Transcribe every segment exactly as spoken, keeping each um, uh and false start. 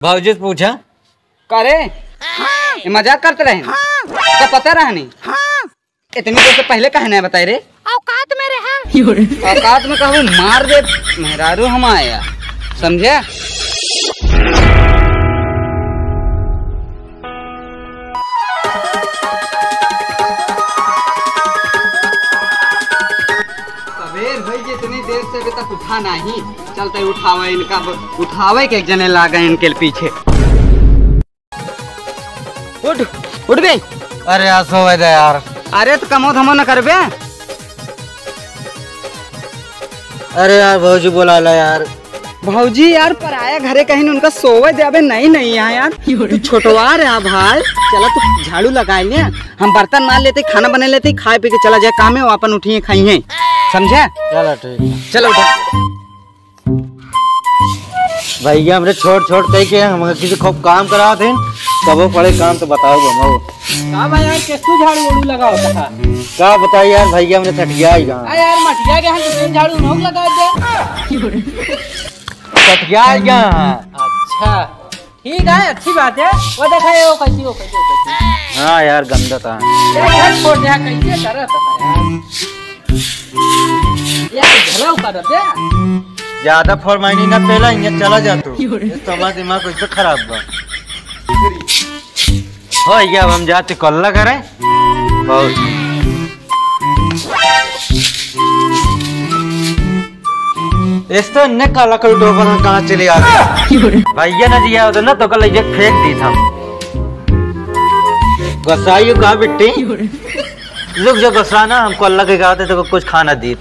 भौजी से पूछा। का रे? हाँ। ये मजाक करत रहे? हाँ। का पता रहनी? हाँ। इतनी देर से पहले काहे नहीं बताए रे? औकात में रहा। औकात में कहूँ मार दे, मेहरारू हम आया, समझे? सबेर होई जे इतनी देर से अभी तक उठा नहीं। चलते उठावे इनका, ब-, उठावे के एक जने लागे इनके पीछे। उठ, उठ बे। अरे यार, सोवे दे यार। अरे तो कमो धमो न करबे। अरे यार, भौजी बोला ला यार। भौजी यार, पराया घरे कहीं उनका सोवे दे। अबे नहीं, नहीं यहाँ यार, तू छोटवा रहा भाई। चला तू झाड़ू लगाए ले, हम बर्तन मार लेते, खाना बना लेते, खाए पी के चला जाए काम में, वो अपन उठिए खाइए, समझे? चला ठीक। चलो उठा। भैया हमरे छोट छोट कही के हम किसी खूब काम करावत हैं, कबो पड़े काम तो बताओ बनो। का भाई यार, कैसू झाड़ू उड़ू लगावत है? का बताई यार भैया, हमरे सठिया ही कहाँ। अरे यार, मटिया के हम किसी झाड़ू उड़ू लगा दे। सठिया ही कहाँ। अच्छा, ठीक है, अच्छी बात है। वो देखा, ये वो कैसी, वो कैसी, वो कैसी। हाँ यार, गंदा था। ये घर छोड़ दे, कैसे करत है यार? यार, घरौ का रब्बे। ज्यादा फरमाइनी ना पेला, इहाँ चला जा तू। ये तो हमारा दिमाग कैसे खराब बा। हो गया, अब हम जाते कल्ला करे। बहुत। इस तो ने काला कल टोपा ना कहाँ चले आ गए। भैया ना दिया होता ना तो कल ये फेंक दी था। गुस्साई का बिट्टी। रुक जा गुस्सा ना, हमको अल्लाह के कहते तो कुछ खाना दी।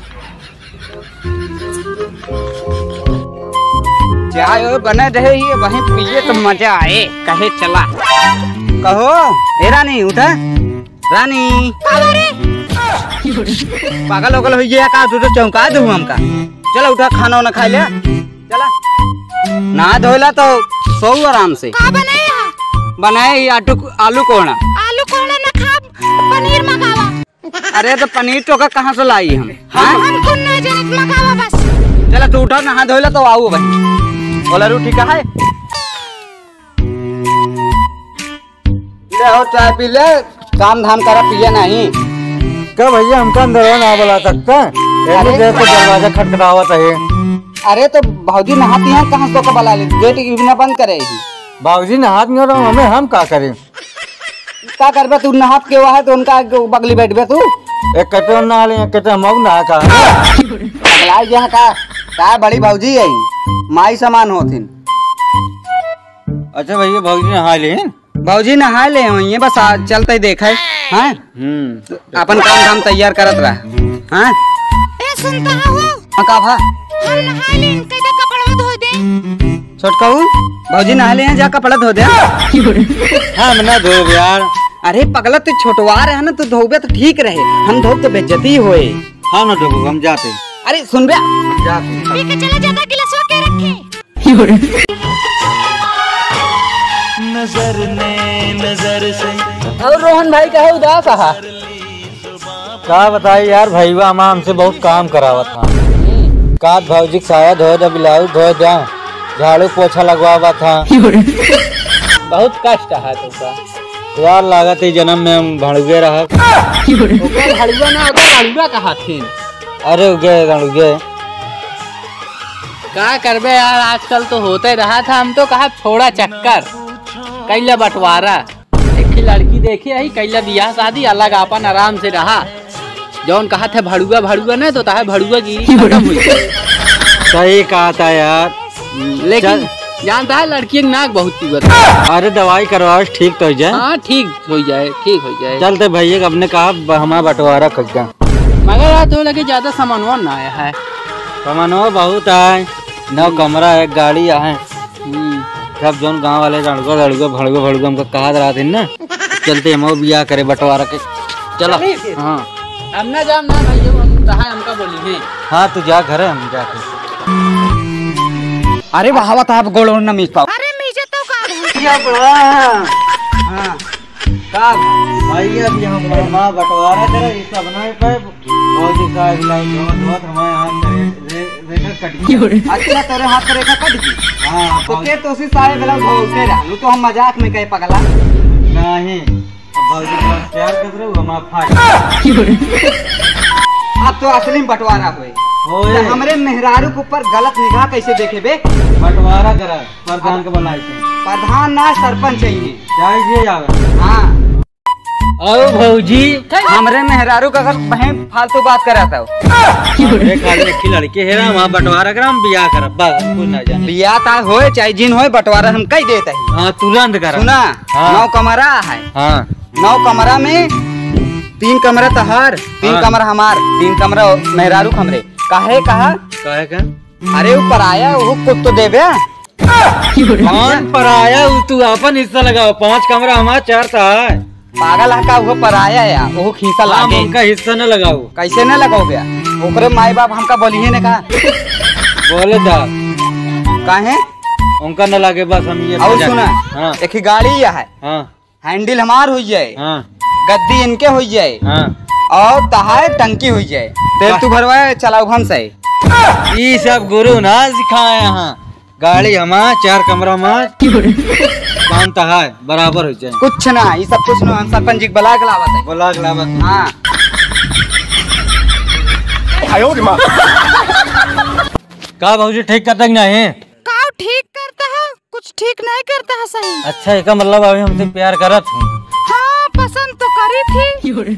चाय ओए बने रहे, ये वहीं पिए तो मजा आए। कहे चला। कहो, ए रानी, उठा। रानी। का रे? पागल ओगल हो गया का? तू तो चौंका दू हमका। चला उठा, खाना वाना खा ले। चला। नहा धोला तो सोऊ आराम से। का बनाए हा? बनाए ही आटू, आलू कोहड़ा। आलू कोहड़ा ना खाब, पनीर मंगावा। अरे तो पनीर तो का कहाँ से लाई हम? हम, हाँ? हम कुन ना जनित मंगावा बस। चला तू उठा, नहा धोला तो आऊ भाई। बोला रू ठीक है? ले हो चाय पी ले, काम धाम करा, पिए नहीं। का भैया हमका अंदर ना बुला सकता? अरे। इतनी देर से दरवाजा खटखटावत है। अरे तो भौजी नहाती हैं, कहाँ से तो का बुला ले? गेट की बिना बंद करे ही। भौजी नहात नहीं रहो, हमें हम का करें? का करबे तू, नहात के वहाँ तो उनका बगली बैठबे तू? एक कटे नहा ले, एक कटे हम नहा का। पगला गया का? का बड़ी भौजी है, माई समान होथिन। अच्छा भैया, भौजी नहा लेन? भौजी नहा ले होइए, बस आ, चलते ही देखा है। हाँ? हम्म। अपन काम धाम तैयार करत रहा। हाँ? ए, सुनता हो? हाँ, का भा? हम नहा लेन, कह दे कपड़वा धो दे। छोटकाऊ, भौजी नहा ले हैं, जा कपड़ा धो दे। हम ना धोब यार। अरे पगला, तू छोटवा रहे ना, तू धोबे तो ठीक रहे, हम धोब तो बेइज्जती होए। हम ना धोब, हम जाते। अरे सुन बे, हम जाते। पी के चला जाता, गिलासवा के रखे। नजर ने नजर से। और रोहन भाई काहे उदास आहा? का बताई यार, भईवा हमार हमसे बहुत काम करावत हा। का भौजी के साया धोए दा, ब्लाउज धोए दा, झाड़ू पोछा लगवावत हा। बहुत कष्ट है तुमका। यार लागत है जन्म में हम भड़ुए रहा। ओकर भड़ुआ ना, ओकर भड़ुआ कहा थे। अरे उगे गणुगे। का करबे यार, आजकल तो होते रहा था, हम तो कहा छोड़ा चक्कर, कैला बटवारा, एक ही लड़की देखी आई, कैला बियाह शादी, अलग आपन आराम से रहा। जौन कहा थे भड़ुआ भड़ुआ ना, तो तहार भड़ुआ गिरी खत्म हो जाए। सही कहा था यार। लेकिन चल। जानता है लड़की एक नाक बहुत चुभत है। अरे दवाई करवाओ, ठीक तो हो जाए। हाँ, ठीक हो जाए, ठीक हो जाए। चलते भैया, अपने कहा ब-, हमारा बंटवारा कर जा। मगर यार, तो लगे ज्यादा सामानवा ना आया है। सामानवा बहुत है, नौ कमरा है, गाड़ी है। हम्म। सब जौन गांव वाले लड़का, लड़का, भड़ुआ, भड़ुआ हमका कहा रहा थे ना, चलते हम बियाह करे बंटवारा के। चलो। चलिए फिर। हाँ। हम ना जाम ना भाई, हम रहा हमका बोली है। हाँ, तू जा घर है, हम जाके। अरे बहावत आप गोड़ न मीज पाओ। अरे मीजे तो का भइया बा। हाँ। का भइया भी हम माँ बंटवारा करे, ये सब नहीं पाए। भौजी का इलाज बहुत, बहुत हमारे यहाँ करे। रे, रेखा कट गया। अच्छा, तोरे हाथ से रेखा कट गई? हाँ, तो बहुत। के तो उसी सारे ब्लाउज धोते रहा, वो तो हम मजाक में कहे पगला। नहीं, अब भौजी के साथ प्यार कर रहे हो, हम आप फाट। अब तो असली में बंटवारा होए। होए। तो हमरे मेहरारू के ऊपर गलत निगाह कैसे देखे बे? बंटवारा करा, प्रधान के बुलाए थे। प्रधान ना, सरपंच चाहिए। चाहिए यार। हाँ। आओ भौजी। हमरे मेहरारू का अगर बहन फालतू बात करा था। अरे काल में की लड़की है ना, वहाँ बंटवारा करा, हम बियाह करब, बस हम कुछ ना जाने। बियाह ता होए चाहे जिन होए, बंटवारा हम कई देत ही। हाँ, तुरंत करा। सुना, हाँ। नौ कमरा है। हाँ। नौ कमरा में तीन कमरा तहार, तीन हाँ। कमरा हमार, तीन कमरा मेहरारू हमरे। काहे कहा? काहे का? अरे वो पराया, वो कुछ तो देबे। कौन पराया? उ तू आपन हिस्सा लगाओ, पाँच कमरा हमार, चार तहार। पागल है का? वो पराया है, वो हिस्सा हम लागे। उनका हिस्सा न लगाओ। कैसे न लगाओ बे? ओकरे माई बाप हमका बोलिए ने का? बोले दा। काहे? उनका न लागे, बस हम ये और मजाक। सुना, हाँ। एक ही गाड़ी यह है। हाँ। हैंडल हमार हो जाए, हाँ। गद्दी इनके हो जाए, हाँ। और तहार टंकी हो जाए, तेल वाह। तू भरवाए, चलाओ हम से। ई सब गुरु ना सिखाए यहाँ। गाड़ी हमार, चार कमरा हमार, काम तहार, बराबर हो जाए। कुछ ना, ई सब कुछ ना, हम सरपंच जी के बुला के लावत है। बुला के लावत है। हाँ। आयो रे माँ। का भौजी ठीक करता कि नहीं? का ठीक करता है? कुछ ठीक नहीं करता है सही। अच्छा, एका मतलब अभी हमसे प्यार करत हूँ। हाँ, पसंद तो करी थी।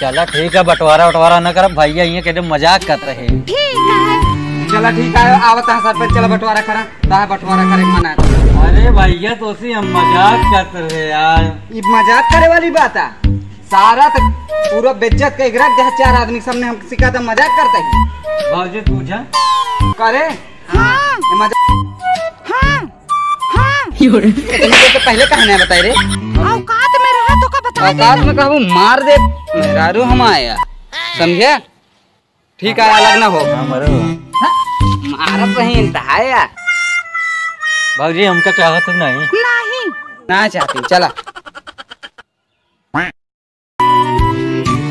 चला ठीक है, बंटवारा वटवारा न करब, भैया ये कहते मजाक कर रहे। ठीक है। चला ठीक है, आवत है सरपंच, चला बंटवारा करा, ता बंटवारा करे मना। अरे भैया, तो सी हम मजाक करत रहे यार। ई मजाक करे वाली बात है? सारा तो पूरा बेइज्जत के रख दे, चार आदमी के सामने हम सिखा था मजाक करता ही। भौजी पूछा। करे? हाँ। ये मजा- हाँ। हाँ। इतनी देर से पहले कहा नहीं बताए रे? औकात में रहा तो का बताए औकात देना? में कहबो मार दे, मेहरारू हम आया, समझे? ठीक है, अलग ना हो। हाँ, मरो। मारत रही इंतहा यार। भौजी, हमका चाहत नहीं। नहीं। ना चाहती, चला।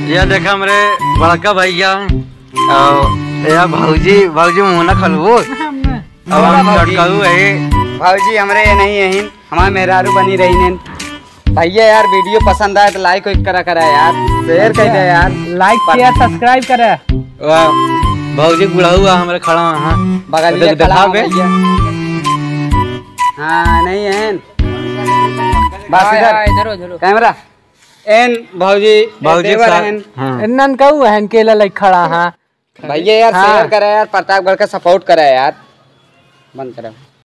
ये देखा हमरे बड़का भैया और ये भौजी, भौजी मुँह ना खलबू। अब हम भौजी। लड़काऊ है। भौजी हमरे ये नहीं है, हमारे मेहरारू बनी रही ने। भैया यार, वीडियो पसंद आए तो like वाइक करा करा यार, share कर दे यार। Like, share, subscribe करे। वाह, भौजी बुढ़ऊ आ हमरे खड़ा, हाँ। बगलिया देख, खड़ा दिखा बे। भैया। हाँ, नहीं है। बस हाँ, इधर। हाँ, इधर हो, इधर हो। कैमरा। एन भौजी, भौजी देवर साथ, एन। हाँ। ननकऊ एन केला लई खड़ा, हाँ। भैया यार, हाँ। Share करा यार, प्रतापगढ़ का support करा यार। बंद करा।